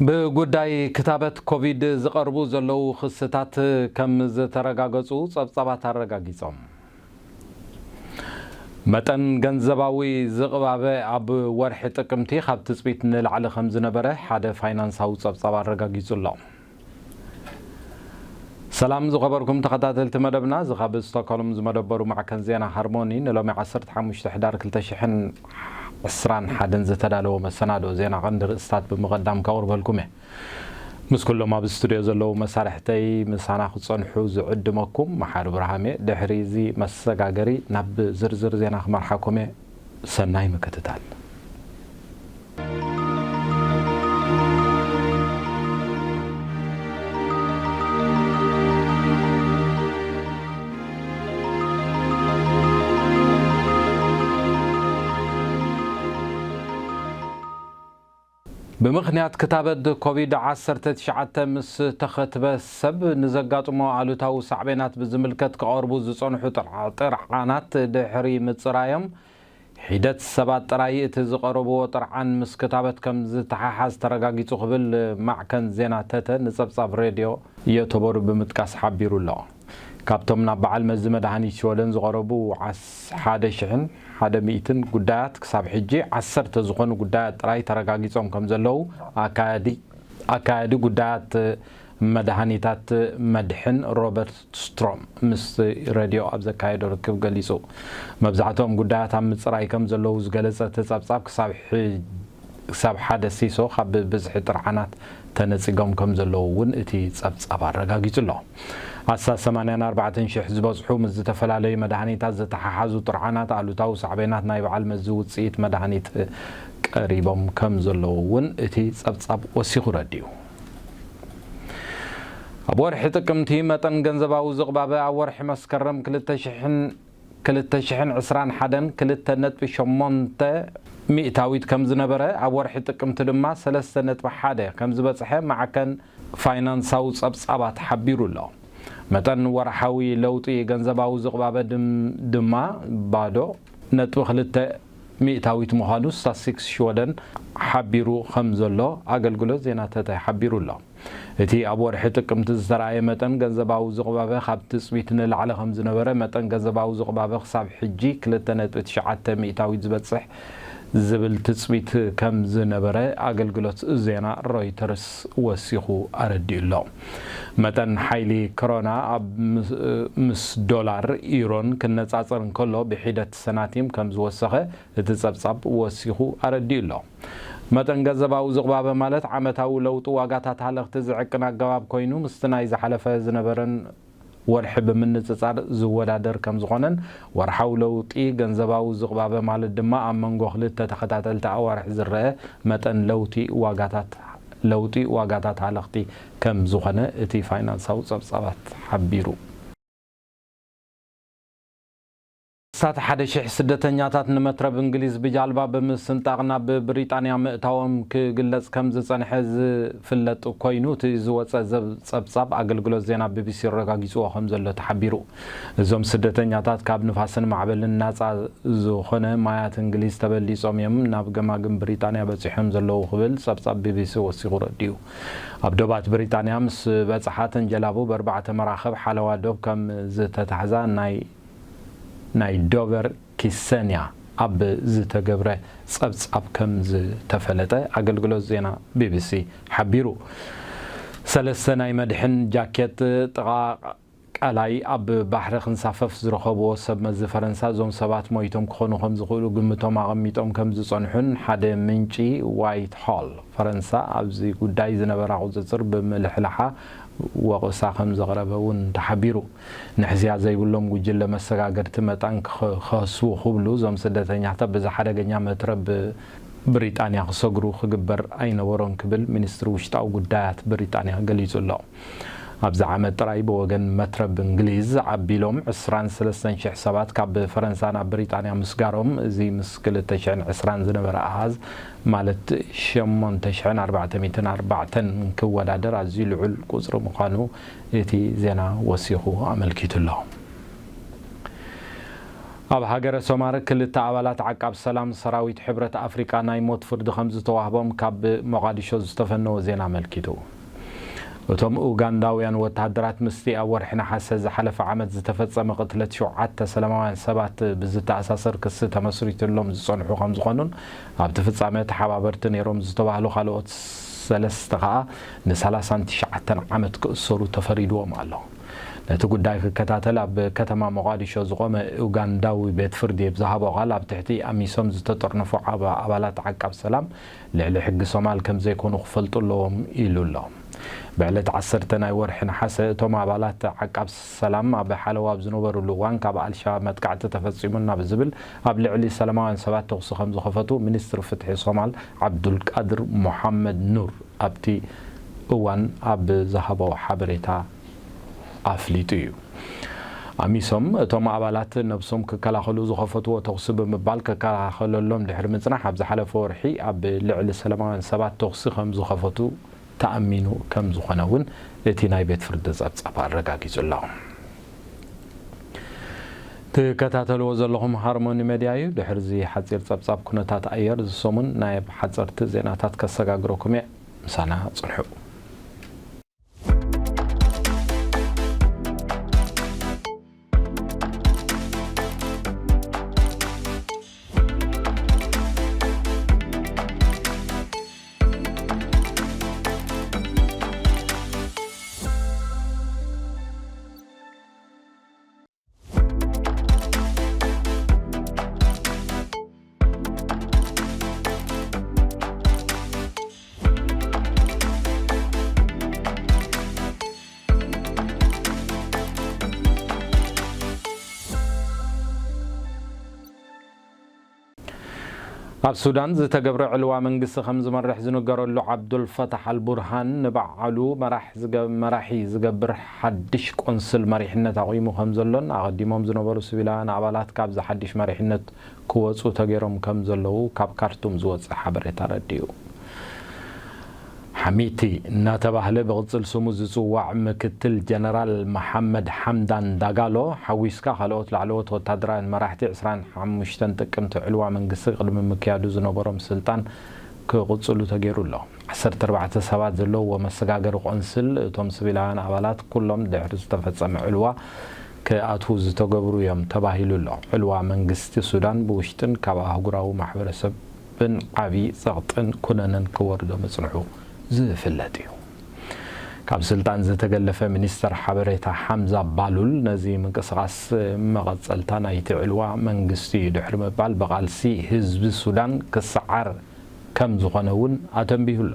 ብጉዳይ ክታበት ኮቪድ ዝቐርቡ ዘለዉ ክስታት ከም ዝተረጋገጹ ጸብጻባት ኣረጋጊጾም። መጠን ገንዘባዊ ዝቕባበ ኣብ ወርሒ ጥቅምቲ ካብ ትጽቢት ንላዕሊ ከም ዝነበረ ሓደ ፋይናንሳዊ ጸብጻብ ኣረጋጊጹ ኣሎ። ሰላም ዝኸበርኩም ተኸታተልቲ መደብና፣ እዚ ካብ ስቶክሆልም ዝመደበሩ ማዕከን ዜና ሃርሞኒ ንሎሚ ዓሰርተ ሓሙሽተ ሕዳር ክልተ ሽሕን ዕስራን ሓደን ዝተዳለወ መሰናዶ ዜና ቀንዲ ርእስታት ብምቕዳም ከቕርበልኩም እየ። ምስ ኩሎም ኣብ ስቱድዮ ዘለዉ መሳርሕተይ ምሳና ክጸንሑ ዝዕድመኩም መሓሪ ብርሃም እየ። ድሕሪ እዚ መሰጋገሪ ናብ ዝርዝር ዜና ክመርሓኩም እየ። ሰናይ ምክትታል። ብምኽንያት ክታበት ኮቪድ ዓሰርተ ትሽዓተ ምስ ተኸትበ ሰብ ንዘጋጥሞ ኣሉታዊ ሳዕቤናት ብዝምልከት ክቐርቡ ዝጸንሑ ጥርዓ-፣ ጥርዓናት ድሕሪ ምጽራዮም፣ ሒደት ሰባት ጥራይ እቲ ዝቐረብዎ ጥርዓን ምስ ክታበት ከም ዝተሓሓዝ ተረጋጊጹ ክብል ማዕከን ዜና ተተ ንጸብጻብ ሬድዮ ዮቶቦሩ ብምጥቃስ ሓቢሩ ኣሎ። ካብቶም ናብ በዓል መዚ መድሃኒት ሽወደን ዝቐረቡ ዓስ-፣ ሓደ ሽሕን ሓደ ሚእትን ጉዳያት ክሳብ ሕጂ ዓሰርተ ዝኾኑ ጉዳያት ጥራይ ተረጋጊጾም ከም ዘለዉ ኣካያዲ፣ ኣካያዲ ጉዳያት መድሃኒታት መድሕን ሮበርት ስትሮም ምስ ሬድዮ ኣብ ዘካየዶ ርክብ ገሊጹ። መብዛሕትኦም ጉዳያት ኣብ ምጽራይ ከም ዘለዉ ዝገለጸ እቲ ጸብጻብ ክሳብ ሕ-፣ ክሳብ ሓደ ሲሶ ካብ ብዝሒ ጥርዓናት ተነጺጎም ከም ዘለዉ እውን እቲ ጸብጻብ ኣረጋጊጹ ኣሎ። ኣስታት ሰማንያን ኣርባዕተን ሽሕ ዝበጽሑ ምስ ዝተፈላለዩ መድሃኒታት ዝተሓሓዙ ጥርዓናት ኣሉታዊ ሳዕቤናት ናይ በዓል መዚ ውጽኢት መድሃኒት ቀሪቦም ከም ዘለዉ እውን እቲ ጸብጻብ ወሲኹ ረዲኡ። ኣብ ወርሒ ጥቅምቲ መጠን ገንዘባዊ ዝቕባበ ኣብ ወርሒ መስከረም ክልተ ሽሕን፣ ክልተ ሽሕን ዕስራን ሓደን ክልተ ነጥቢ ሸሞንተ ሚእታዊት ከም ዝነበረ፣ ኣብ ወርሒ ጥቅምቲ ድማ ሰለስተ ነጥቢ ሓደ ከም ዝበጽሐ ማዕከን ፋይናንሳዊ ጸብጻባት ሓቢሩ ኣሎ። መጠን ወርሓዊ ለውጢ ገንዘባዊ ዝቕባበ ድም-፣ ድማ ባዶ ነጥቢ ክልተ ሚእታዊት ምዃኑ ስታትስቲክስ ሽወደን ሓቢሩ ከም ዘሎ ኣገልግሎት ዜና ተተ ሓቢሩ ኣሎ። እቲ ኣብ ወርሒ ጥቅምቲ ዝተራእየ መጠን ገንዘባዊ ዝቕባበ ካብ ትጽቢት ንላዕሊ ከም ዝነበረ፣ መጠን ገንዘባዊ ዝቕባበ ክሳብ ሕጂ ክልተ ነጥቢ ትሽዓተ ሚእታዊት ዝበጽሕ ዝብል ትጽቢት ከም ዝነበረ ኣገልግሎት ዜና ሮይተርስ ወሲኹ ኣረዲኡ ኣሎ። መጠን ሓይሊ ክሮና ኣብ ምስ፣ ምስ ዶላር፣ ዩሮን ክነጻጸር እንከሎ ብሒደት ሰናቲም ከም ዝወሰኸ እቲ ጸብጻብ ወሲኹ ኣረዲኡ ኣሎ። መጠን ገንዘባዊ ዝቕባበ ማለት ዓመታዊ ለውጢ ዋጋታት ሃለኽቲ ዝዕቅን ኣገባብ ኮይኑ፣ ምስቲ ናይ ዝሓለፈ ዝነበረን ወርሒ ብምንጽጻር ዝወዳደር ከም ዝኾነን፣ ወርሓዊ ለውጢ ገንዘባዊ ዝቕባበ ማለት ድማ ኣብ መንጎ ክልተ ተኸታተልቲ ኣዋርሕ ዝረአ መጠን ለውጢ ዋጋታት፣ ለውጢ ዋጋታት ሃለኽቲ ከም ዝኾነ እቲ ፋይናንሳዊ ጸብጻባት ሓቢሩ። ኣስታት ሓደ ሽሕ ስደተኛታት ንመትረብ እንግሊዝ ብጃልባ ብምስንጣቕ ናብ ብሪጣንያ ምእታዎም ክግለጽ ከም ዝጸንሐ ዝፍለጥ ኮይኑ፣ እቲ ዝወጸ ዘብ-፣ ጸብጻብ ኣገልግሎት ዜና ቢ ቢ ሲ ኣረጋጊጽዎ ከም ዘሎ ተሓቢሩ። እዞም ስደተኛታት ካብ ንፋስን ማዕበልን ናጻ ዝኾነ ማያት እንግሊዝ ተበሊጾም እዮም ናብ ገማግም ብሪጣንያ በጺሖም ዘለዉ ክብል ጸብጻብ ቢ ቢ ሲ ወሲኹ ረዲኡ። ኣብ ዶባት ብሪጣንያ ምስ በጽሓ፣ ተን ጀላቡ ብኣርባዕተ መራኽብ ሓለዋ ዶብ ከም ዝተታሕዛ ናይ፣ ናይ ዶቨር ኪሰንያ ኣብ ዝተገብረ ጸብጻብ ከም ዝተፈለጠ ኣገልግሎት ዜና ቢ ቢ ሲ ሓቢሩ። ሰለስተ ናይ መድሕን ጃኬት ጥቓ ቀላይ ኣብ ባሕሪ ክንሳፈፍ ዝረኸብዎ ሰብ መዚ ፈረንሳ፣ እዞም ሰባት ሞይቶም ክኾኑ ከም ዝኽእሉ ግምቶም ኣቐሚጦም ከም ዝጸንሑን ሓደ ምንጪ ዋይት ሆል ፈረንሳ ኣብዚ ጉዳይ ዝነበራ ቁጽጽር ብምልሕልሓ ወቕሳ ከም ዘቕረበ እውን ተሓቢሩ። ንሕስያ ዘይብሎም ጉጅለ መሰጋገርቲ መጣን ክኸ-፣ ክኸስቡ ክብሉ እዞም ስደተኛታት ብዚ ሓደገኛ መትረብ ብሪጣንያ ክሰግሩ ክግበር ኣይነበሮን ክብል ሚኒስትሪ ውሽጣዊ ጉዳያት ብሪጣንያ ገሊጹ ኣሎ። ኣብዚ ዓመት ጥራይ ብወገን መትረብ እንግሊዝ ዓቢሎም ዕስራን ሰለስተን ሽሕ ሰባት ካብ ፈረንሳ ናብ ብሪጣንያ ምስጋሮም፣ እዚ ምስ ክልተ ሽሕን ዕስራን ዝነበረ ኣሃዝ፣ ማለት ሸሞንተ ሽሕን ኣርባዕተ ሚእትን ኣርባዕተን ክወዳደር ኣዝዩ ልዑል ቁጽሪ ምዃኑ እቲ ዜና ወሲኹ ኣመልኪቱ ኣሎ። ኣብ ሃገረ ሶማል ክልተ ኣባላት ዓቃብ ሰላም ሰራዊት ሕብረት ኣፍሪቃ ናይ ሞት ፍርዲ ከም ዝተዋህቦም ካብ ሞቓዲሾ ዝተፈነወ ዜና ኣመልኪቱ። እቶም ኡጋንዳውያን ወተሃደራት ምስቲ ኣብ ወርሒ ነሓሰ ዝሓለፈ ዓመት ዝተፈጸመ ቅትለት ሸውዓተ ሰላማውያን ሰባት ብዝተኣሳሰር ክሲ ተመስሪትሎም ዝጸንሑ ከም ዝኾኑን ኣብቲ ፍጻመ ተሓባበርቲ ነይሮም ዝተባህሉ ካልኦት ሰለስተ ከኣ ንሰላሳን ትሽዓተን ዓመት ክእሰሩ ተፈሪድዎም ኣሎ። ነቲ ጉዳይ ክከታተል ኣብ ከተማ ሞቓዲሾ ዝቖመ ኡጋንዳዊ ቤት ፍርዲ ብዝሃቦ ቃል ኣብ ትሕቲ ኣሚሶም ዝተጠርነፉ ዓባ-፣ ኣባላት ዓቃብ ሰላም ልዕሊ ሕጊ ሶማል ከም ዘይኮኑ ክፈልጡ ኣለዎም ኢሉ ኣሎ። ብዕለት ዓሰርተ ናይ ወርሒ ነሓሰ እቶም ኣባላት ዓቃብ ሰላም ኣብ ሓለዋ ኣብ ዝነበሩሉ እዋን ካብ ኣልሸባብ መጥቃዕቲ ተፈጺሙና ብዝብል ኣብ ልዕሊ ሰላማውያን ሰባት ተኹሲ ከም ዝኸፈቱ ሚኒስትሪ ፍትሒ ሶማል ዓብዱልቃድር ሞሓመድ ኑር ኣብቲ እዋን ኣብ ዝሃቦ ሓበሬታ ኣፍሊጡ እዩ። ኣሚሶም እቶም ኣባላት ነብሶም ክከላኸሉ ዝኸፈትዎ ተኹሲ ብምባል ክከላኸለሎም ድሕሪ ምጽናሕ ኣብ ዝሓለፈ ወርሒ ኣብ ልዕሊ ሰላማውያን ሰባት ተኹሲ ከም ዝኸፈቱ ተኣሚኑ ከም ዝኾነ እውን እቲ ናይ ቤት ፍርዲ ጸብጻብ ኣረጋጊጹ ኣሎ። ትከታተልዎ ዘለኹም ሃርሞኒ ሜድያ እዩ። ድሕሪ እዚ ሓጺር ጸብጻብ ኩነታት ኣየር፣ እዚ ሰሙን ናይ ሓጸርቲ ዜናታት ከሰጋግረኩም እየ። ምሳና ጽንሑ። ኣብ ሱዳን ዝተገብረ ዕልዋ መንግስቲ ከም ዝመርሕ ዝንገረሉ ዓብዱል ፈታሕ ኣልቡርሃን ንበዓሉ መራሕ ዝገ-፣ መራሒ ዝገብር ሓድሽ ቆንስል መሪሕነት ኣቑሙ ከም ዘሎን ኣቐዲሞም ዝነበሩ ሲቪላውያን ኣባላት ካብዚ ሓድሽ መሪሕነት ክወጹ ተገይሮም ከም ዘለዉ ካብ ካርቱም ዝወጸ ሓበሬታ ኣረዲኡ። ሓሚቲ እናተባህለ ብቕጽል ስሙ ዝጽዋዕ ምክትል ጀነራል መሓመድ ሓምዳን ዳጋሎ ሓዊስካ ካልኦት ላዕለዎት ወታደራውያን መራሕቲ ዕስራን ሓሙሽተን ጥቅምቲ ዕልዋ መንግስቲ ቅድሚ ምክያዱ ዝነበሮም ስልጣን ክቕጽሉ ተገይሩ ኣሎ። ዓሰርተ ኣርባዕተ ሰባት ዘለውዎ መሰጋገሪ ቆንስል እቶም ሲቪላውያን ኣባላት ኩሎም ድሕሪ ዝተፈጸመ ዕልዋ ክኣትዉ ዝተገብሩ እዮም ተባሂሉ ኣሎ። ዕልዋ መንግስቲ ሱዳን ብውሽጥን ካብ ኣህጉራዊ ማሕበረሰብ ብን ዓቢ ጸቕጥን ኩነነን ክወርዶ ምጽንሑ ዝፍለጥ እዩ። ካብ ስልጣን ዝተገለፈ ሚኒስተር ሓበሬታ ሓምዛ ባሉል ነዚ ምንቅስቓስ መቐጸልታ ናይቲ ዕልዋ መንግስቲ እዩ ድሕሪ ምባል ብቓልሲ ህዝቢ ሱዳን ክሰዓር ከም ዝኾነ እውን ኣተንቢሁ ኣሎ።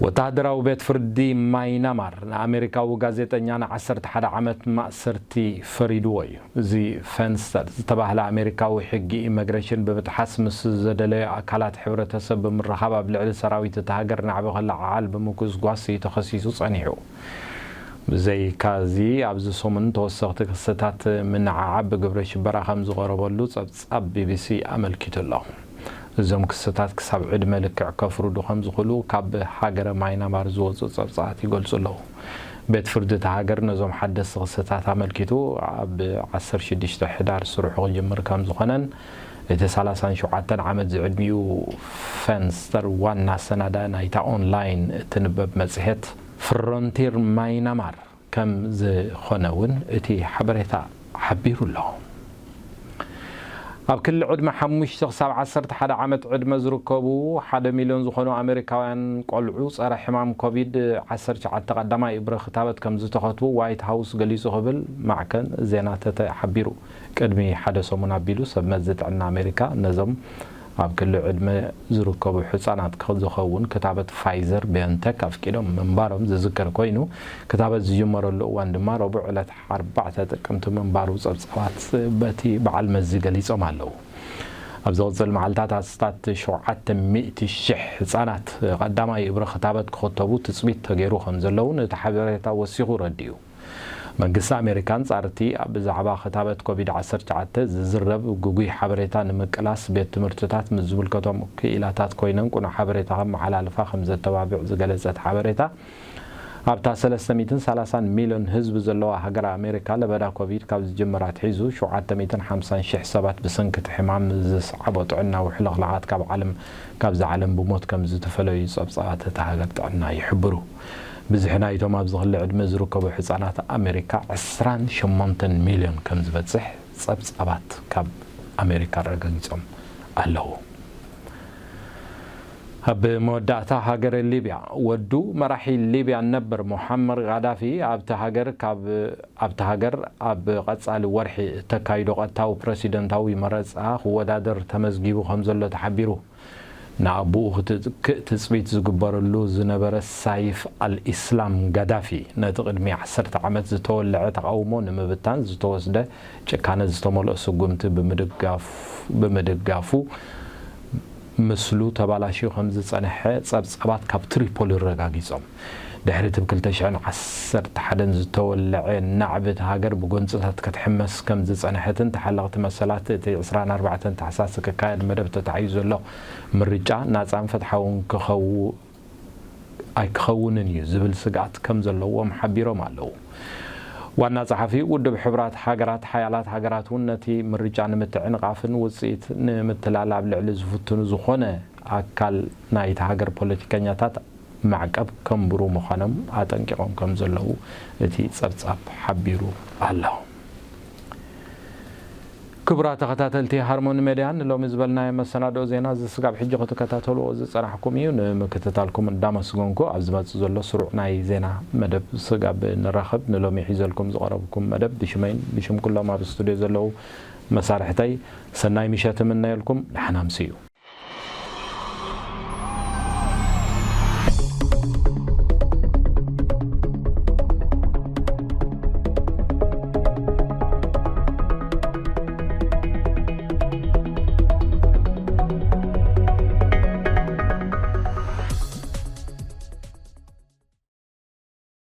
ወተሃደራዊ ቤት ፍርዲ ማይናማር ንኣሜሪካዊ ጋዜጠኛ ንዓሰርተ ሓደ ዓመት ማእሰርቲ ፈሪድዎ እዩ። እዚ ፈንስተር ዝተባህለ ኣሜሪካዊ ሕጊ ኢመግሬሽን ብምጥሓስ ምስ ዘደለዮ ኣካላት ሕብረተሰብ ብምርኻብ ኣብ ልዕሊ ሰራዊት እታ ሃገር ናዕቢ ከለዓዓል ብምጉስጓስ እዩ ተኸሲሱ ጸኒሑ። ብዘይካዚ ኣብዚ ሰሙን ተወሰኽቲ ክስታት ምንዓዓብ ብግብረ ሽበራ ከም ዝቐረበሉ ጸብጻብ ቢቢሲ ኣመልኪቱ ኣሎ። እዞም ክስታት ክሳብ ዕድመ ልክዕ ከፍርዱ ከም ዝኽእሉ ካብ ሃገረ ማይናማር ዝወጹ ጸብጻባት ይገልጹ ኣለዉ። ቤት ፍርዲ እታ ሃገር ነዞም ሓደስቲ ክስታት ኣመልኪቱ ኣብ ዓሰርተ ሽዱሽተ ሕዳር ስርሑ ክጅምር ከም ዝኾነን እቲ ሰላሳን ሸውዓተን ዓመት ዝዕድሚኡ ፈንስተር ዋና ኣሰናዳኢ ናይታ ኦንላይን እትንበብ መጽሔት ፍሮንቲር ማይናማር ከም ዝኾነ እውን እቲ ሓበሬታ ሓቢሩ ኣሎ። ኣብ ክሊ ዕድመ ሓሙሽተ ክሳብ ዓሰርተ ሓደ ዓመት ዕድመ ዝርከቡ ሓደ ሚልዮን ዝኾኑ ኣሜሪካውያን ቆልዑ ጸረ ሕማም ኮቪድ ዓሰርተ ትሽዓተ ቀዳማይ እብረ ክታበት ከም ዝተኸትቡ ዋይት ሃውስ ገሊጹ ክብል ማዕከን ዜና ተተ ሓቢሩ። ቅድሚ ሓደ ሰሙን ኣቢሉ ሰብ መዚ ጥዕና ኣሜሪካ ነዞም ኣብ ክሊ ዕድመ ዝርከቡ ሕጻናት ዝኸውን ክታበት ፋይዘር ቢዮንቴክ ኣፍቂዶም ምንባሮም ዝዝከር ኮይኑ፣ ክታበት ዝጅመረሉ እዋን ድማ ረቡዕ ዕለት ኣርባዕተ ጥቅምቲ ምንባሩ ጸብጻባት በቲ በዓል መዚ ገሊጾም ኣለዉ። ኣብ ዝቕጽል መዓልታት ኣስታት ሸውዓተ ሚእቲ ሽሕ ህጻናት ቀዳማይ እብረ ክታበት ክኽተቡ ትጽቢት ተገይሩ ከም ዘለውን እቲ ሓበሬታ ወሲኹ ረዲኡ። መንግስቲ ኣሜሪካ ኣንጻር እቲ ብዛዕባ ክታበት ኮቪድ ዓሰርተ ትሽዓተ ዝዝረብ ግጉይ ሓበሬታ ንምቅላስ ቤት ትምህርትታት ምስ ዝምልከቶም ክኢላታት ኮይነን ቅኑዕ ሓበሬታ ከመሓላልፋ ከም ዘተባብዕ ዝገለጸ እቲ ሓበሬታ፣ ኣብታ ሰለስተ ሚእትን ሰላሳን ሚልዮን ህዝቢ ዘለዋ ሃገር ኣሜሪካ፣ ለበዳ ኮቪድ ካብ ዝጅምር ኣትሒዙ ሸውዓተ ሚእትን ሓምሳን ሽሕ ሰባት ብሰንኪ እቲ ሕማም ዝስዓቦ ጥዕናዊ ሕልኽላኻት ካብ ዓለም፣ ካብዛ ዓለም ብሞት ከም ዝተፈለዩ ጸብጻባት እታ ሃገር ጥዕና ይሕብሩ። ብዝሒ ናይቶም ኣብዚ ክሊ ዕድመ ዝርከቡ ህጻናት ኣሜሪካ ዕስራን ሸሞንተን ሚልዮን ከም ዝበጽሕ ጸብጻባት ካብ ኣሜሪካ ኣረጋጊጾም ኣለዉ። ኣብ መወዳእታ፣ ሃገር ሊብያ፣ ወዱ መራሒ ሊብያ ነበር ሞሓመር ጋዳፊ ኣብቲ ሃገር ካብ ኣብቲ ሃገር ኣብ ቀጻሊ ወርሒ እተካይዶ ቀጥታዊ ፕረሲደንታዊ መረጻ ክወዳደር ተመዝጊቡ ከም ዘሎ ተሓቢሩ። ንኣቦኡ ክትክእ ትጽቢት ዝግበረሉ ዝነበረ ሳይፍ ኣልኢስላም ጋዳፊ፣ ነቲ ቅድሚ ዓሰርተ ዓመት ዝተወልዐ ተቓውሞ ንምብታን ዝተወስደ ጭካነ ዝተመልኦ ስጉምቲ ብምድጋፍ ብምድጋፉ ምስሉ ተባላሽዩ ከም ዝጸንሐ ጸብጻባት ካብ ትሪፖሊ ኣረጋጊጾም። ድሕሪ እቲ ብ ክልተ ሽሕን ዓሰርተ ሓደን ዝተወልዐ ናዕቢ፣ እታ ሃገር ብጎንጽታት ክትሕመስ ከም ዝጸንሐትን ተሓለቕቲ መሰላት እቲ ዕስራን ኣርባዕተን ታሕሳስ ክካየድ መደብ ተታሒዙ ዘሎ ምርጫ ናጻን ፍትሓውን ክኸው ኣይክኸውንን እዩ ዝብል ስግኣት ከም ዘለዎም ሓቢሮም ኣለዉ። ዋና ጸሓፊ ውድብ ሕቡራት ሃገራት፣ ሓያላት ሃገራት እውን ነቲ ምርጫ ንምትዕንቓፍን ውጽኢት ንምትላል ኣብ ልዕሊ ዝፍትኑ ዝኾነ ኣካል ናይቲ ሃገር ፖለቲከኛታት ማዕቀብ ከንብሩ ምዃኖም ኣጠንቂቖም ከም ዘለዉ እቲ ጸብጻብ ሓቢሩ ኣሎ። ክቡራት ተኸታተልቲ ሃርሞኒ ሜድያ፣ ንሎሚ ዝበልናዮ መሰናድኦ ዜና እዚ ስጋብ ሕጂ ክትከታተልዎ ዝጸናሕኩም እዩ። ንምክትታልኩም እንዳመስገንኩ፣ ኣብ ዝመጽእ ዘሎ ስሩዕ ናይ ዜና መደብ ስጋብ ንራኸብ፣ ንሎሚ ሒዘልኩም ዝቐረብኩም መደብ ብሽመይን ብሽም ኩሎም ኣብ ስቱድዮ ዘለዉ መሳርሕተይ ሰናይ ምሸት እምነየልኩም። ደሓን ኣምስዩ።